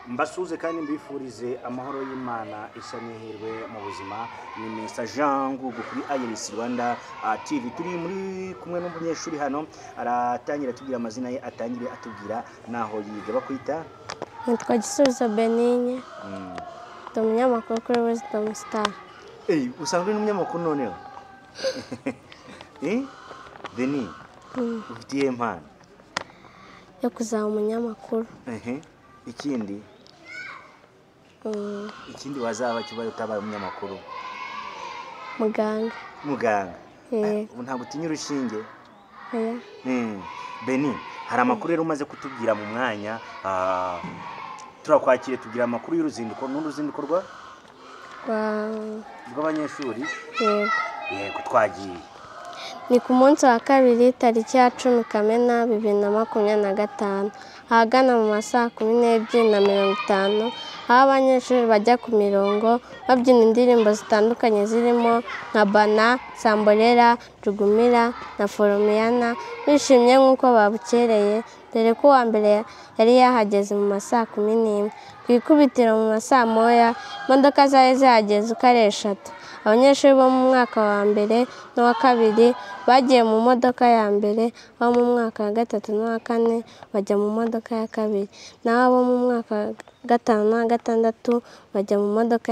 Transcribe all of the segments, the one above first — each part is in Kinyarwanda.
Mbasuhuze kandi mbifurize amahoro y'Imana, ishya n'ihirwe mu buzima. Ni Mr Jean Ngugu kuri Iris Rwanda TV. Turi muri kumwe n'umunyeshuri hano, aratangira atubwira amazina ye, atangire atubwira naho yiga. Bakwita? Nitwa Gisubizo Benigne, ndi umunyamakuru kuri Wisdom Star. Usanzwe uri n'umunyamakuru noneho? Beni, ufite iyihe mpano? Yo kuzaba umunyamakuru. Ikindi? Ikindi wazaba kibaye utabaye umunyamakuru? Muganga. Muganga? Eh. Ubu ntabwo utinya urushinge? Oya. Beni, hari amakuru rero umaze kutubwira mu mwanya, turakwakiriye. Tubwira amakuru y'uruzinduko, n'uruzinduko rwa rw'abanyeshuri. Yego. Yego, twagiye. Ni ku munsi wa kabiri, tariki ya 10 Kamena 2025, ahagana mu ma 12:50, aho abanyeshuri bajya ku mirongo babyina indirimbo zitandukanye zirimo nka Bana, Sambolera, Jugumira na Foromiyana, bishimye nk'uko babukereye, dore ko uwa mbere yari yahageze mu ma 11:00. Ku ikubitiro mu ma 1:00, imodoka zari zihageze uko ari eshatu. Abanyeshuri bo mu mwaka wa mbere n'uwa kabiri bagiye mu modoka ya mbere, abo mu mwaka wa gatatu n'uwa kane bajya mu modoka ya kabiri, naho abo mu mwaka wa gatanu n'uwa gatandatu bajya mu modoka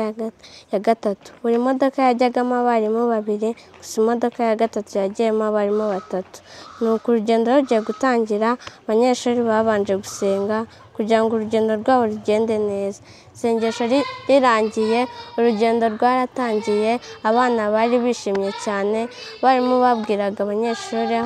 ya gatatu. Buri modoka yajyagamo abarimu babiri, gusa imodoka ya gatatu yagiyemo abarimu batatu. Nuko urugendo rugiye gutangira, abanyeshuri babanje gusenga kugira ngo urugendo rwabo rugende neza. Isengesho rirangiye, urugendo rwaratangiye, abana bari bishimye cyane, abarimu babwiraga abanyeshuri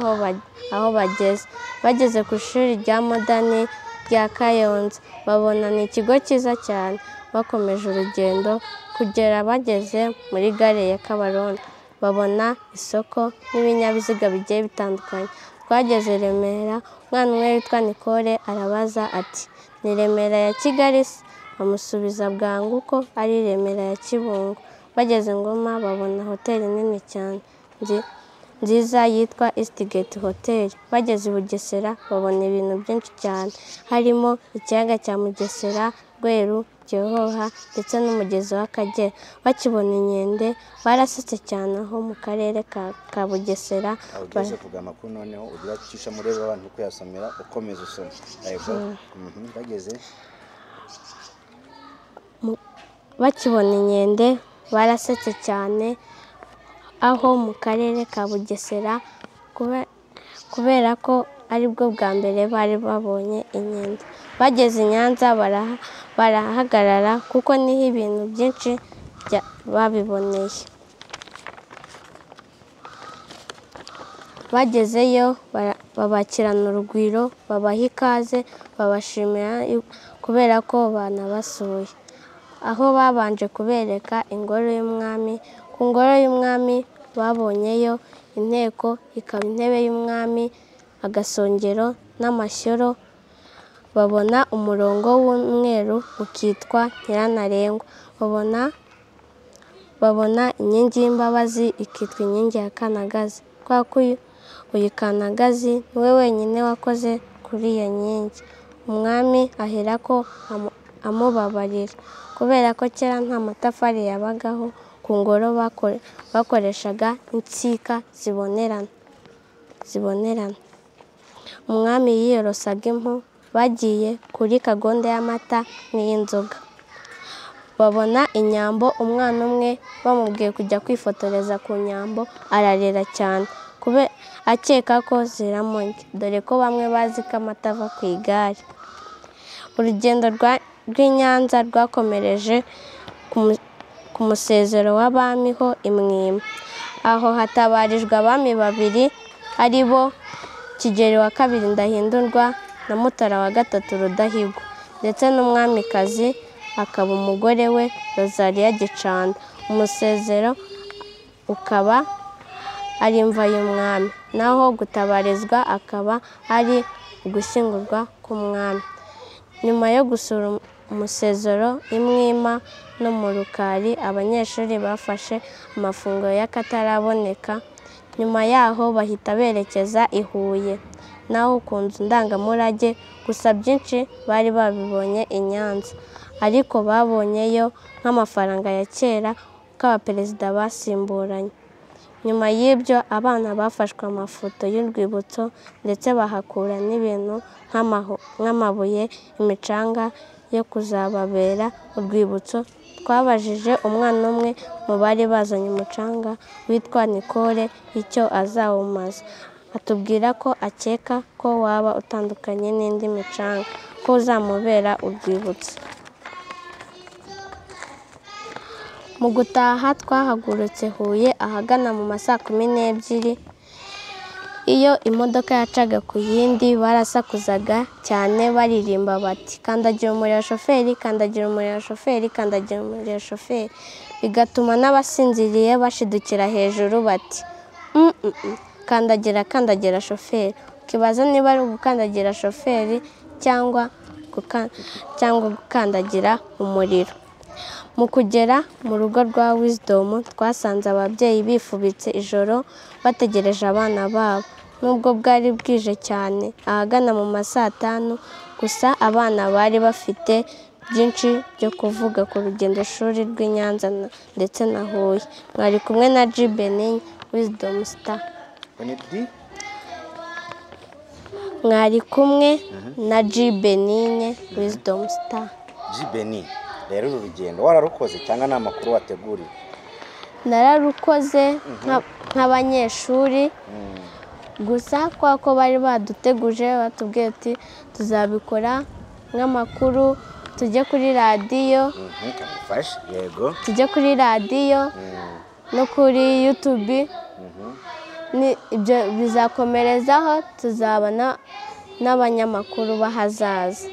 aho bageze. Bageze ku ishuri rya Modani rya Kayonza, babona ni ikigo cyiza cyane. Bakomeje urugendo kugera bageze muri gare ya Kabarondo, babona isoko n'ibinyabiziga bigiye bitandukanye. Twageze Remera, umwana umwe witwa Nicole arabaza ati: "Ni Remera ya Kigali se?" Bamusubiza bwangu ko ari Remera ya Kibungo. Bageze Ngoma, babona hoteli nini cyane nziza yitwa Eastgate Hotel. Bageze i Bugesera, babona ibintu byinshi cyane harimo ikiyaga cya Mugesera, Rweru, Cyohoha ndetse n'umugezi w'Akagera. Bakibona inkende barasetse cyane aho mu karere ka Bugesera. Aho ugeze kuvuga amakuru noneho ugira ucisha murebe abantu kuyasomera, ukomeza usoma. Yego. Bageze Bakibona inkende barasetse cyane aho mu karere ka Bugesera, kubera ko aribwo bwa mbere bari babonye inkende. Bageze i Nyanza barahagarara kuko niho ibintu byinshi babiboneye. Bagezeyo babakirana urugwiro, babaha ikaze, babashimira kubera ko banabasuye. Aho babanje kubereka ingoro y'umwami. Ku ngoro y'umwami babonyeyo inteko, ikaba intebe y'umwami, agasongero n'amashyoro. Babona umurongo w'umweru ukitwa Nyirantarengwa. Babona inkingi y'imbabazi ikitwa inkingi ya Kanagazi, kubera ko uyu Kanagazi niwe wenyine wakoze kuri iyo nkingi. Umwami aherako amubabarira. Kubera ko kera nta matafari yabagaho ku ngoro, bakoreshaga insika zibonerana. Umwami yiyorosaga impu. Bagiye kuri Kagondo y'amata n'iy'inzoga. Babona inyambo, umwana umwe bamubwiye kujya kwifotoreza ku nyambo ararira cyane, akeka ko ziramurya, dore ko bamwe bazi ko amata ava ku igare. Urugendo rw'i Nyanza rwakomereje ku musezero w'abami ho i Mwima. Aho hatabarijwe abami babiri ari bo Kigeli wa kabiri Ndahindurwa na Mutara wa gatatu Rudahigwa, ndetse n'umwamikazi akaba umugore we Rosalie Gicanda. Umusezero ukaba ari imva y'umwami, naho gutabarizwa akaba ari ugushyingurwa k'umwami. Nyuma yo gusura umusezero i Mwima no mu Rukari, abanyeshuri bafashe amafunguro y'akataraboneka. Nyuma yaho bahita berekeza i Huye. naho ku nzu ndangamurage, gusa byinshi bari babibonye i Nyanza, ariko babonyeyo nk'amafaranga ya kera uko abaperezida basimburanye. Nyuma y'ibyo abana bafashwe amafoto y'urwibutso ndetse bahakura n'ibintu nk'amabuye, imicanga yo kuzababera urwibutso. Twabajije umwana umwe mu bari bazanye umucanga witwa Nicole icyo azawumaza, atubwira ko akeka ko waba utandukanye n'indi micanga, ko uzamubera urwibutso. Mu gutaha twahagurutse Huye ahagana mu ma saa 12, iyo imodoka yacaga ku yindi barasakuzaga cyane baririmba bati kandagira umuriro shoferi, kandagira umuriro shoferi, kandagira umuriro shoferi, bigatuma n'abasinziriye bashidukira hejuru bati kandagira kandagira shoferi, ukibaza niba ari ugukandagira shoferi cyangwa gukandagira umuriro. Mu kugera mu rugo rwa Wisdom twasanze ababyeyi bifubitse ijoro bategereje abana babo, nubwo bwari bwije cyane ahagana mu ma saa 5, gusa abana bari bafite byinshi byo kuvuga ku rugendo shuri rw'i Nyanza ndetse na Huye. Mwari kumwe na G Benin Wisdom Star. Mwari kumwe na G Benin Wisdom Star. G Benin, rero uru rugendo wararukoze cyangwa ni amakuru wateguriye? Nararukoze nk'abanyeshuri, gusa kwa ko bari baduteguje batubwiye ati tuzabikora nk'amakuru, tujye kuri radiyo, tujye kuri radiyo no kuri YouTube, ibyo bizakomerezaho, tuzabona n'abanyamakuru b'ahazaza.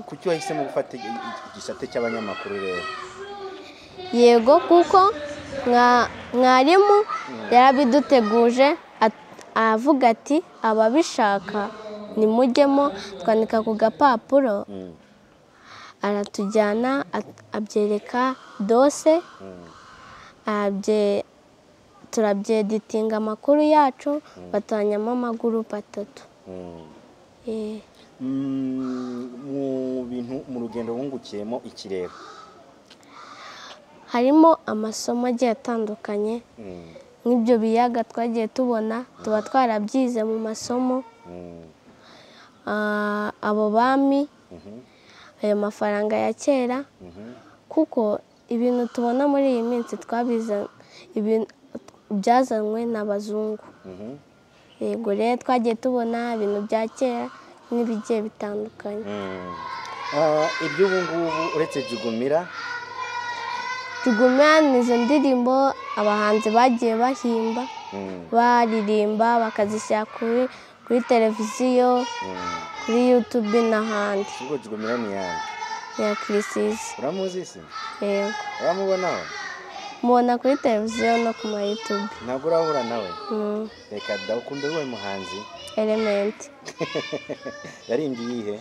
Kuki wahisemo gufata igisate cy'abanyamakuru rero? Yego, kuko mwarimu yarabiduteguje avuga ati ababishaka nimujyemo, twandika ku gapapuro, aratujyana abyereka dose, turabyeditinga amakuru yacu, batanyamo amagurupe 3. Mu bintu mu rugendo wungukiyemo iki rero? Harimo amasomo agiye atandukanye, nk'ibyo biyaga twagiye tubona tuba twarabyize mu masomo, abo bami, ayo mafaranga ya kera, kuko ibintu tubona muri iyi minsi byazanywe n'abazungu. Yego rero twagiye tubona ibintu bya kera n'ibigiye bitandukanye. Iby'ubu ngubu uretse Jugumira? Jugumira ni izo ndirimbo abahanzi bagiye bahimba, baririmba bakazishyira kuri televiziyo, kuri YouTube n'ahandi. Ubwo Jugumira ni yande? Ya Chriss. Uramuzi se? Yego. Uramubonaho? Mubona kuri televiziyo no ku ma YouTube. Ntabwo urahura nawe? Reka da, ukunda uwo muhanzi? Element. Yaririmbye iyihe?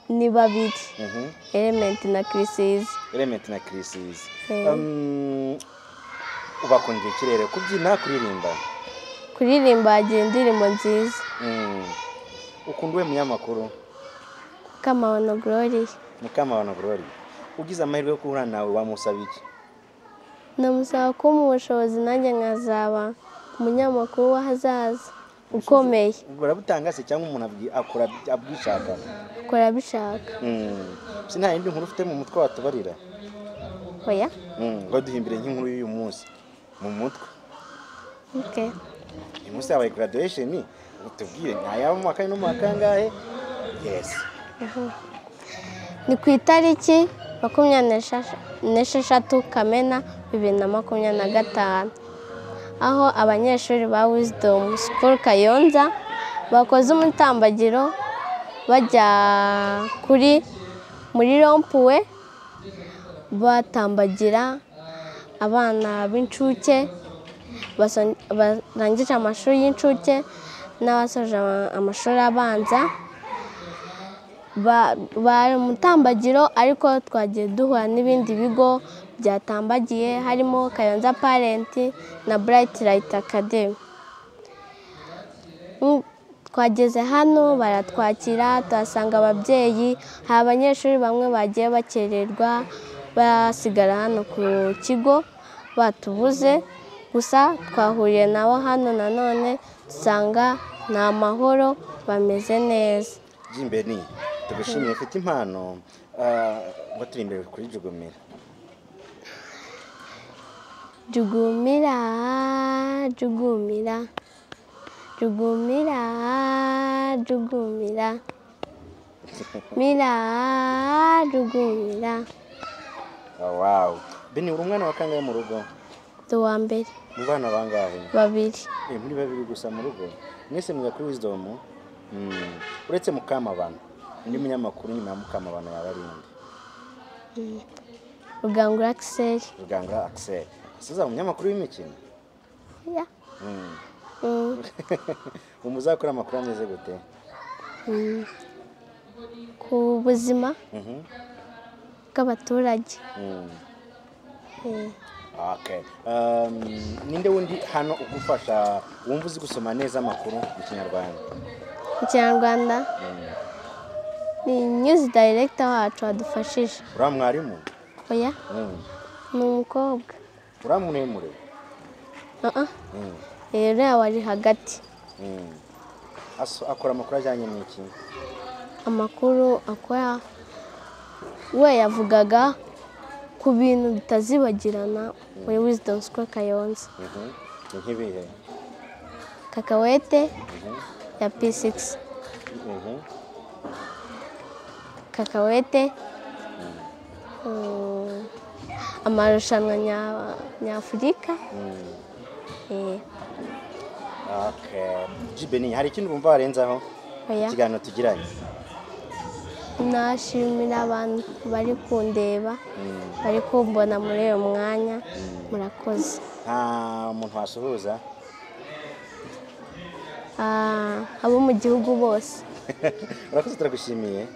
Ni babiri. Element na Chriss. Element na Chriss. Ubakundira iki rero? Kubyina, kuririmba? Kuririmba, agira indirimbo nziza. Ukunda uwe munyamakuru? Mukamabano Gloria. Mukamabano Gloria. Ugize amahirwe yo guhura nawe wamusaba iki? Namusaba kumpa ubushobozi nanjye nkazaba umunyamakuru w'ahazaza ukomeye. Barabutanga se cyangwa umuntu akora abwishaka? Akora abishaka. Si nta yindi nkuru ufite mu mutwe watubarira? Oya. Ngo duhimbire nk'inkuru y'uyu munsi mu mutwe. Okay. Uyu munsi habaye graduation, utubwire ntayaba mu mwaka no mu mwaka angahe? Yes. Ni ku itariki 26 Kamena 2025, aho abanyeshuri ba Wisdom School Kayonza bakoze umutambagiro bajya kuri muri rompuwe, batambagira abana b'incuke barangije amashuri y'incuke n'abasoje amashuri abanza. Bari umutambagiro, ariko twagiye duhura n'ibindi bigo byatambagiye, harimo Kayonza Parent na Bright Light Academy. Twageze hano baratwakira, tuhasanga ababyeyi. Hari abanyeshuri bamwe bagiye bakererwa basigara hano ku kigo batubuze, gusa twahuriye nabo hano nanone dusanga ni amahoro, bameze neza. Jimbeni, tugushimiye, ufite impano ngo turi imbere kuri Jugumira. Jugumira, jugumira, jugumira, jugumira, mira, jugumira. Wow. Beni, uri umwana wa kangahe mu rugo? Ndi uwa mbere. Mu bana bangahe? Babiri. Muri babiri gusa mu rugo. Mwese mwiga kuri Wisdom? Uretse Mukamabano, undi munyamakuru nyuma ya Mukamabano yaba ari nde? Rugangura Axel. Rugangura Axel. Ese umunyamakuru w'imikino? Ya. Umuzakora amakuru ameze gute? Ku buzima bw'abaturage. Okay. Ninde wundi hano ugufasha wumva uzi gusoma neza amakuru mu Kinyarwanda? Mu Kinyarwanda ni news director wacu wadufashije. Uriya mwarimu? Oya. Ni umukobwa. Uriya muremure? Uriya wari hagati. Akora amakuru ajyanye n'iki? Amakuru akora we yavugaga ku bintu bitazibagirana muri Wisdom School Kayonza. Nk'ibihe? Kakawete ya P6. Kakawete, amarushanwa nyafurika. Okay. Jibeni, hari ikindi wumva warenzaho? Ikiganiro tugiranye. Nashimira abantu bari kundeba, bari kumbona muri uyu mwanya, murakoze. Nta muntu wasuhuza? Abo mu gihugu bose. Urakoze, turagushimiye.